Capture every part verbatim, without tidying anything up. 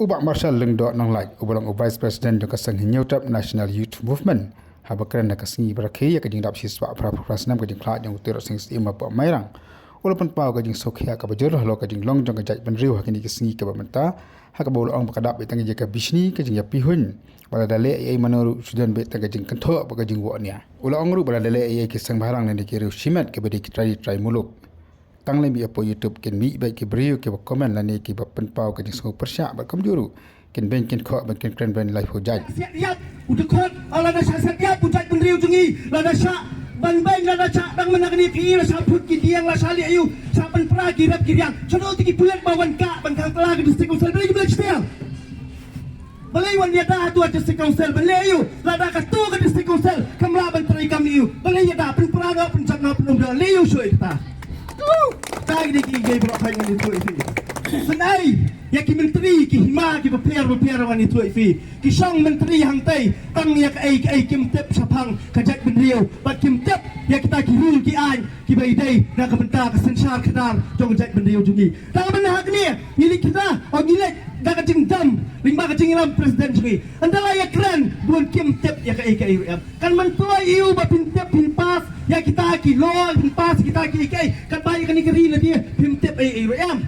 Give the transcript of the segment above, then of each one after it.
U Bah Marshal Lyngdoh Nonglait, uba long u Vice President jong ka Seng Hynñiewtrep National Youth Movement, haba kren ha ka sngi ba rakhe ïa ka jingdap shispah phra phew phra snem ka jingkhlad jong u Tirot Sing Syiem hapoh Mairang, u la pynpaw ka jingsngewkhia kaba jur halor ka jinglong jong ka jaitbynriew ha kine ki sngi kiba mynta, ha kaba u la ong ba ka dap beit tang ïa ka bishni ka jingïapeihuiñ, ba lada leh ei ei mano ruh shu don beit tang ka jingkynthoh bad ka jingwoh nia. U la ong ruh ba lada leh ei ei ki seng bhalang lane ki riew shimet kiba dei ki trai trai muluk, tang lem ïa hapoh YouTube kin mih beit ki briew kiba comment lane kiba pynpaw ka jingsngew pyrshah bad kumjuh ruh kin beiñ kin khoh bad kin kren beiñ laiphew jait. Siat ïap u dkhot, lada shah siat ïap u jaitbynriew jong ngi, lada shah ban beiñ, lada shah dang mynta kane phi la shah phut ki dieng, la shah leh aïu, shah pynpra ki rep ki riang. Shano te ki pulit ba wan kah ban khang kylla ka District Council, balei ki balei stel? Balei wan ïada hato ha District Council ban leh aïu? Lada kato ka District Council kam lah ban trei kam aïu, balei ïada? Pynpra noh, pynjot noh, pynum noh, leh aïu shuh ïa kata? Kata ki dei ki, ki baroh khoit ngan ïathuh ïa phi. Sngewsih ïa ki myntri, ki hima kiba pher bapher ngan ïathuh ïa phi. Ki shong myntri hangtei tang ïa kaei kaei kim tip shaphang ka jaitbynriew bad kim tip ïa kita ki rule ki aiñ kiba ïadei na ka bynta ka synshar khadar jong ka jaitbynriew jong ngi. Tang ban ha kane ngi leit kynnoh, o ngi leit da ka jingdom lyngba ka jingïalam President jong ngi. Ynda la ïakren bun kim tip ïa kaei kaei ruh em. Kan myntoi aïu ba phin tip, phin pass ïa kita ki law, phin pass kita ki kaei kaei, katba ïa kane ka ri lade phim tip ei ei ruh em.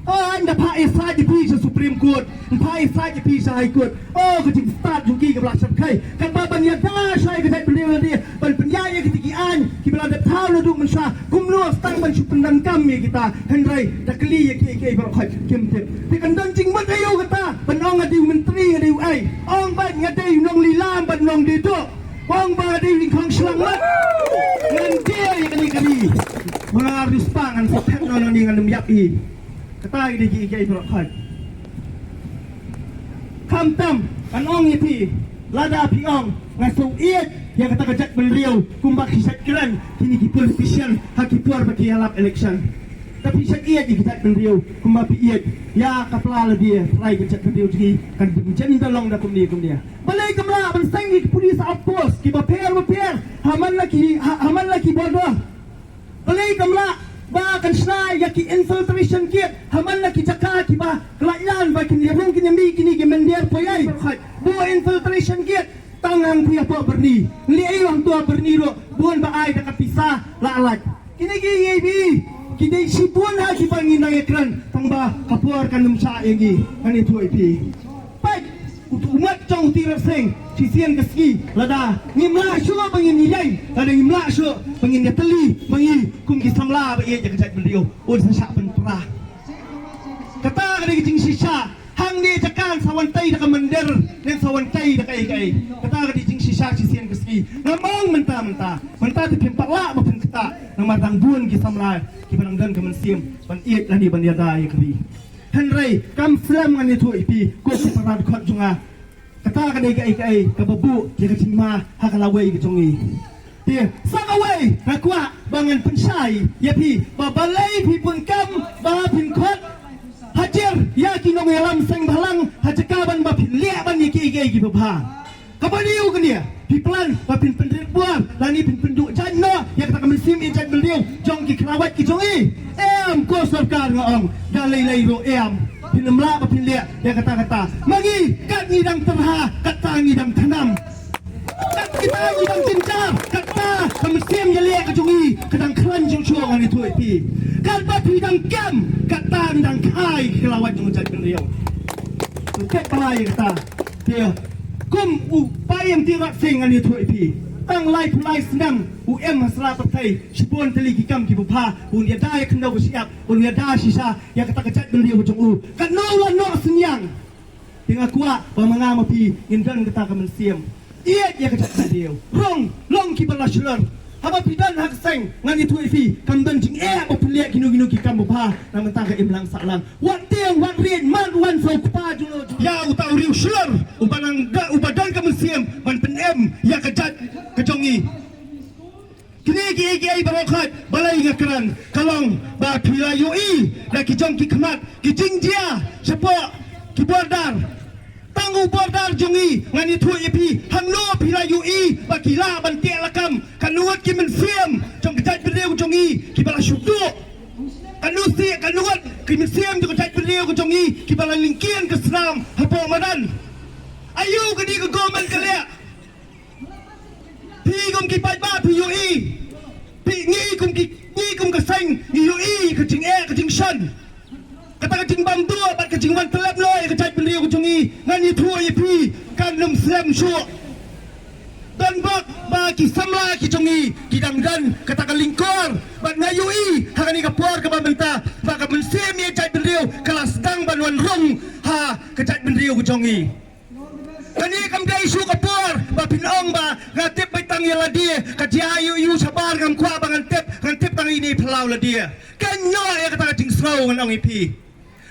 O, ynda phah ïasaid ïa phi sha Supreme Court, phah ïasaid ïa phi sha High Court. O, ka jingstad jong ki kaba la shyrkhei. Katba ban ïada shai ka jaitbynriew lade, ban pynïaid ïa kita ki aiñ kiba la dep thaw naduh mynshuwa, kumno stang ban shu pyndonkam ïa kita. Hynrei da kylli ïa kiei kiei baroh khoit kim tip. Te kan don jingmut aïu kata ban ong nga dei u myntri, nga dei u ei? Ong beit nga dei u nonglilam bad nongdie duh. Ong ba dei u lyngkhong shyllangmat. Ngan die ïa kane ka ri. Ba nga riewspah ngan sa thep noh nangne, ngan ym ïap hi. Kata ki dei kiei kiei baroh khoit. Khamtam ngan ong ïa phi, lada phi ong nga sngewsih ïa kata ka jaitbynriew kumba ki shait kren kine ki politician ha ki por ba ki ïalap election. Lada phi shait ïa ki jaitbynriew kumba phi ïa ka pla lade, trai ka jaitbynriew jong ngi kan ym jen da long da kumne kumne. Balei kam lah ban seng ïa ki police outpost kiba pher bapher ha man la ki, ha, ha man la ki border? Balei kam lah ba kan shna ïa ki infiltration kit ha man la ki jaka kiba ka la ïalam ba kin ïarung kin ïamih kine ki mynder poi ei? Buh infiltration kit tang hangtei hapoh Byrni. Leh aïu hangto ha Byrni ruh, bun ba ai da ka pisa la lait. Kine ki ïa phi ki dei shibun ha kiba ngin nang ïakren tang ba ka por kan ym shah ïa ngi. Ngan ïathuh ïa phi. Peit, u tu mat jong u Tirot Sing, shisien ka sngi lada ngim lah shuh ba ngin ïeng, lada ngim lah shuh ba ngin ïatylli ma ngi kum ki samla ba ïeit ïa ka jaitbynriew, un sa shah pynpra. Kata ka dei ka jingshisha. Hangne jaka sa wan tei da ka mynder, ne sa wan tei da kaei kaei. Kata ka dei jingshisha shisien ka sngi. Namar mynta mynta mynta te phim pat lah ba phin ktah namar dang bun ki samla kiba dang don ka mynsiem ban ïeit lane ban ïada ïa ka ri. Hynrei kam slem, ngan ïathuh ïa phi ko ki para dkhot jong nga. Kata ka dei kaei kaei kaba buh ïa ka jingma ha ka lawei ka jong ngi. Te sa kawei nga kwah ba ngan pynshai ïa phi ba balei phi pun kam ba phin khot hajar ïa ki nongïalam seng bhalang ha jaka ban ba phin leh ban ïa kiei kiei kiba bha. Kaba dei u kane, phi plan ba phin pynrit bor lane phin pynduh jait noh ïa kata ka mynsiem ïeit jaitbynriew jong ki khrawait ki jong ngi? Em ko sorkar, nga ong da lei lei ruh em. Phin ym lah ba phin leh ïa kata kata. Ma ngi kat ngi dang tyrha, kata ngi dang thnam. Kat kita ngi dang jynjar, kata ka mynsiem ïaleh ka jong ngi ka dang khlaiñ shuh shuh, ngan ïathuh ïa phi. Katba phi dang kem, kata ngi dang kha ïa ki khrawait jong jaitbynriew. To tip ba ïa kata. Te kum u Paiem Tirot Sing, ngan ïathuh ïa phi, tang laiphew lai snem u im ha sla pyrthei, shibun tylli ki kam kiba bha, un ïada ïa ka khyndew ka shyiap, un ïada shisha ïa kata ka jaitbynriew ka jong u. Katno u la noh synñiang. Te nga kwah ba ma nga ma phi ngin don kata ka mynsiem ïeit ïa ka jaitbynriew. Rong long kiba la shlur. Haba phi don ha ka seng, ngan ïathuh ïa phi, kam don jingeh ba phin leh kino kino ki kam ba bha na bynta ka imlang sahlang. Wat tieng, wat riej, mat wan sa u kpa jong u, ïa uta u riew shlur uba nang da, uba don ka mynsiem ban pynim ïa ka jait ka jong ngi. Kine kiei kiei baroh khoit, balei nga kren, ka long ba phi la ïohi da ki jong ki khmat ki jingjia shapoh ki border. Tang u border jong ngi, ngan ïathuh ïa phi, hangno phi la ïohi ba ki lah ban teh lakam? Katno ngut ki mynsiem jong ka jaitbynriew jong ngi kiba la shu duh? Katno si, katno ngut Ki mynsiem jong ka jaitbynriew ka jong ngi kiba la lyngkien ka snam hapoh madan. Aïu kane ka government ka leh? Phi kum ki paidbah phi ïohi. Phi, ngi kum ki, ngi kum ka seng ngi ïohi ka jingeh ka jingshon. Kata ka jingbam duh bad ka jingwan tyllep noh ïa ka jaitbynriew ka jong ngi. Ngan ïathuh ïa phi, kan ym slem shuh. Don bok ba ki samla ki jong ngi ki dang don kata ka lyngkor, bad nga ïohi ha kane ka por kaba mynta ba ka mynsiem ïa jaitbynriew ka la sdang ban wan rung ha ka jaitbynriew ka jong ngi. Kane kam dei shuh ka por ba phin ong ba nga tip beit tang ïa lade, ka jia ïa u shabar, ngam kwah ba ngan tip, ngan tip tang ïa ine i phyllaw lade. Kan ïoh ïa kata ka jingsngew, ngan ong ïa phi.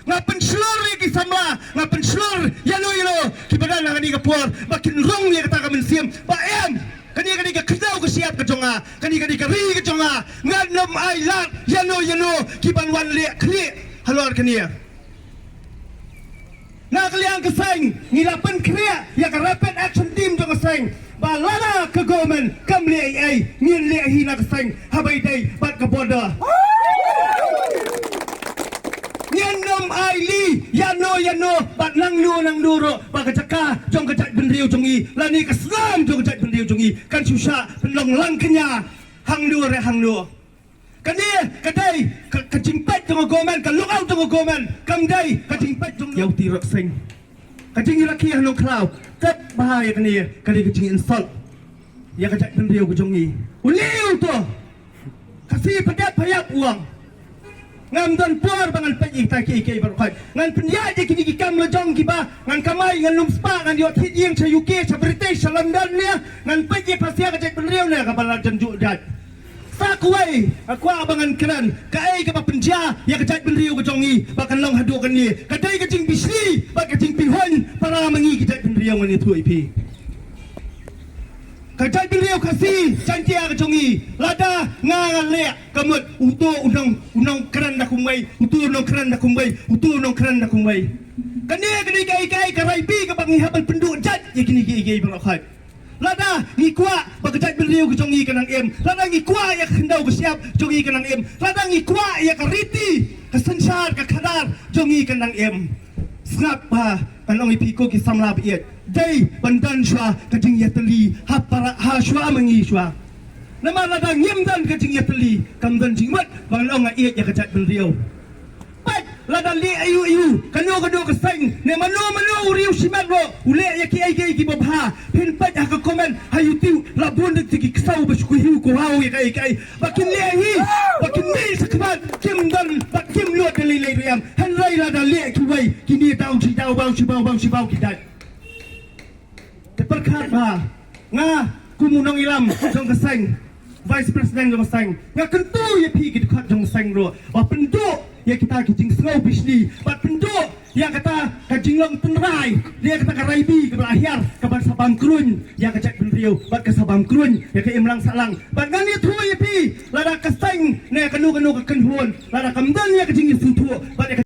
Nga pynshlur ïa ki samla, nga pynshlur ïano ïano kiba don ha kane ka por ba kin rung ïa kata ka mynsiem ba em, kane ka dei ka khyndew ka shyiap ka jong nga, kane ka dei ka ri ka jong nga. Ngan ym ailad ïano ïano kiban wan leh khlieh halor kane. Na ka liang ka seng ngi la pynkhreh ïa ka Rapid Action Team jong ka seng ba lada ka government kam leh ei ei, ngin leh hi na ka seng haba ïadei bad ka border. Ngin ym ailad ïano ïano bad nangno nangno ruh ba ka jaka jong ka jaitbynriew jong ngi lane ka snam jong ka jaitbynriew jong ngi kan shu shah pynlong lang kñia hangno re hangno. Kane ka dei ka, ka jingpeit jong ka government, ka lookout jong ka government, kam dei ka jingpeit jong ïa u Tirot Sing. Ka jingrakhe ha Nongkhlaw, tep bha ïa kane, ka dei ka jinginsult ïa ka jaitbynriew ka jong ngi. U lei u to. Khasi pha dep pha ïap u ong. Ngam don por ba ngan peit ïa kita kiei kiei baroh khoit. Ngan pynïaid ïa kine ki kam la jong kiba ngan kamai, ngan lum spah, ngan ïoh thied ïing sha U K, sha British, sha London ne. Ngan peit ïa pha sia ka jaitbynriew ne kaba la jan juh jait. Sa kawei nga kwah ba ngan kren kaei kaba pynjia ïa ka jaitbynriew ka jong ngi ba kan long haduh kane. Ka dei ka jingbishni bad ka jingpynhun para ma ngi ka jaitbynriew, ngan ïathuh ïa phi. Ka jaitbynriew Khasi Jaiñtia ka jong ngi, lada nga nga leh ka mut uto u nong, u nongkren da kumwei, uto u nongkren da kumwei, uto u nongkren da kumwei. Kane ka dei kaei kaei ka rai bi kaba ngi hap ban pynduh jait ïa kine kiei kiei baroh khoit. Lada ngi kwah ba ka jaitbynriew ka jong ngi ka nang im, lada ngi kwah ïa ka khyndew ka shyiap jong ngi ka nang im, lada ngi kwah ïa ka riti, ka synshar, ka khadar jong ngi ka nang im, sngap ba ngan ong ïa phi ko ki samla ba ïeit, dei ban don shuwa ka jingïatylli ha para, ha shuwa ma ngi shuwa. Namar lada ngim don ka jingïatylli kam don jingmut ba ngan ong nga ïeit ïa ka jaitbynriew. Peit, lada leh aïu aïu, kano kano ka seng ne mano mano u riew shimet ruh u leh ïa kiei kiei kiba bha, phin peit ha ka comment ha YouTube la bun da ki ksew ba shu kynhiu kynhaw ïa kaei kaei. Ba kin leh hi, ba kin mih shakhmat, kim don, ba kim lut da lei lei ruh em. Hynrei lada leh kiwei, kine daw shi daw, baw shi baw, baw shi baw ki dait. Te pyrkhat ba nga kum u nongïalam jong ka seng, Vice President jong ka seng, nga kyntu ïa phi ki dkhot jong ka seng ruh ba pynduh ïa kita ki jingsngew bishni, ba pynduh ïa kata ka jinglong tynrai, ïa kata ka rai bi kaba la hiar, kaba sa bam kruiñ ïa ka jaitbynriew bad ka sa bam kruiñ ïa ka imlang sahlang. Bad ngan ïathuh ïa phi, lada ka seng ne kano kano ka kynhun, lada kam don ïa ka jingïasngewthuh bad ïa ka